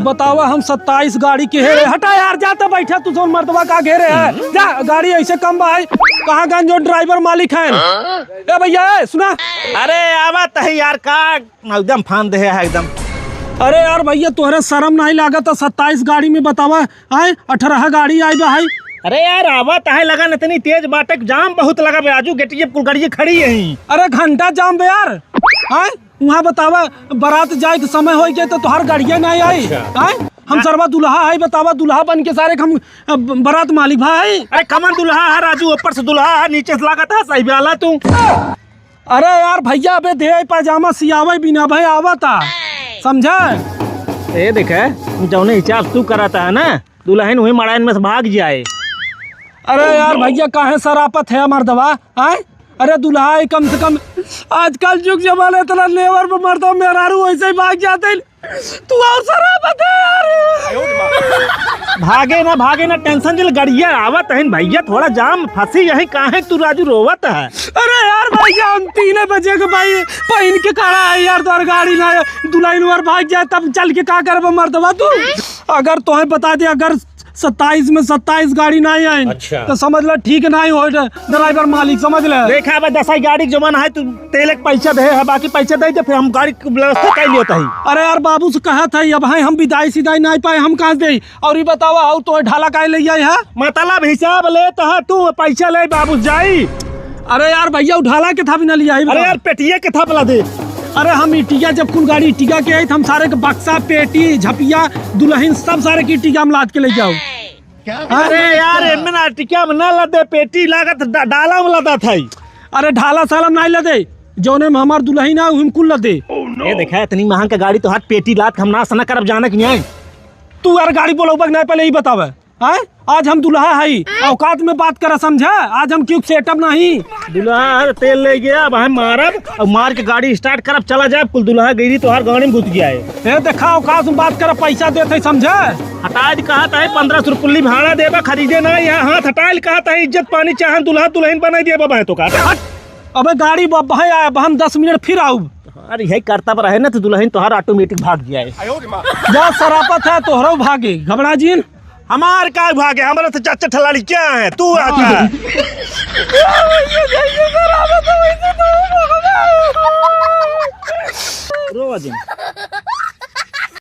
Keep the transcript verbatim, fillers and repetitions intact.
बतावा, हम सत्ताईस गाड़ी के हेरे। हटा यार, जा तो बैठा, तू जौन मर्दवा का घेरे है। जा, गाड़ी ऐसे कम बा है। कहाँ गन जो ड्राइवर मालिक है? ए भैया, ए, सुना। अरे, आवत है यार, का एकदम फान दे है एकदम। अरे यार भैया, तोहरे शर्म नहीं लागत है? सत्ताईस गाड़ी में बतावा, आए, अठारह गाड़ी आई बा है। अरे यार, आवत है, लगन इतनी तेज बाटे, जाम बहुत लगा बे। आजू गेटिये कुल गाड़ियाँ खड़ी हैं। अरे घंटा जाम बे यार। आए, वहाँ बतावा, बारात जाए के समय होइ गए तो तोहार गाड़िया नहीं आई। अच्छा। आए, हम सरवा दुल्हा है, बतावा, दुल्हा बन के सारे हम, अ, ब-, बारात मालिक भाई। अरे कमन दुल्हा है राजू, ऊपर से दुल्हा है, नीचे से लागत है सही वाला तू। अरे यार भैया, अबे देह पैजामा सियावे बिना भाई आवता, समझा? ए देखे, जौने हिसाब तू करता है ना, दुल्हन वही मड़ाइन में से भाग जाए। अरे यार भैया, काहे सरापत है मर्दवा, आए? अरे दुल्हा है, कम से कम आजकल जुग जमाना इतना लेवर पे मर्दवा मेहरारू वैसे ही भाग जाते हैं। तू और सरापत है यार। भागे ना, भागे ना, टेंशन जिल गड़िया आवत है भैया, थोड़ा जाम फंसी यही, काहे तू राजू रोवत है? अरे यार भैया, हम तीन बजे के भाई पहन के खड़ा है यार, तोर गाड़ी ना दुल्हन और भाग जाए तब चल के का करबे मर्दवा तू? अगर तोहे बता दे, अगर सत्ताईस में सत्ताईस गाड़ी नहीं आई, अच्छा। तो समझ ले ठीक नहीं हो ड्राइवर मालिक, समझ ले। देखा अब दस गाड़ी के जमाना है, तू तेल के पैसा दे है, बाकी पैसा दे दे, फिर हम गाड़ी की व्यवस्था कर लियो तही। अरे यार, बाबू से कहा था, अब है हम विदाई सिदाई नहीं पाए, हम कहाँ से दे? और ये बतावा, और तो ढाला काहे ले आई है? मतलब हिसाब लेत है तू, पैसा ले बाबू जाई। अरे यार भैया, उ ढाला के था भी ना लिया है, अरे बतावा। यार, पेटिया के था बला दे। अरे हम इटिया, जब कुल गाड़ी इटिया के आई, तो हम सारे के बक्सा, पेटी, झपिया, दुल्हन सब सारे की इटिया में लाद के ले जाओ। अरे यार, एमे ना टिकिया में ना लदे, पेटी लागत डा-, डाला में लदत है। अरे ढाला साला में नहीं लदे, जौने में हमार दुल्हन ना, उही में कुल लदे। ए देखा, इतनी महंग का गाड़ी तो हाथ पेटी लाद के हम नाश ना करब, जाने कि नहीं? तू यार गाड़ी बोलौबा कि नहीं, पहले ई बतावे। हैं? आज हम दुल्हा हई, औकात में बात करा, समझा? आज हम क्यों सेटअप नहीं। दुल्हा है, तेल ले गया, अब हम मारब, और मार के गाड़ी स्टार्ट करब, चला जाए, कुल दुल्हा गिरी तोहार गाड़ी में घुस गया है। ए, देखा, औकात में बात करा, पैसा देत है, समझा? हटाए कहा था, पन्द्रह सौ रुपये भाड़ा देबा, खरीदे ना, यहाँ हाथ हटाए कहा था, इज्जत पानी चाहन, दुल्हा दुल्हन बनाई देबा, मैं तो कहा। हट। अबे गाड़ी ब-, भाई, अब हम दस मिनट फिर आउब। अरे, यही करता पर रहे ना, तो दुल्हन तोहार ऑटोमेटिक भाग गया है। जा, सरापत है, तोहरो भागे, घबरा जिन। हमार का भागे, हमारा तो चाचा ठलाड़ी क्या है, तू आता है। रो जिन।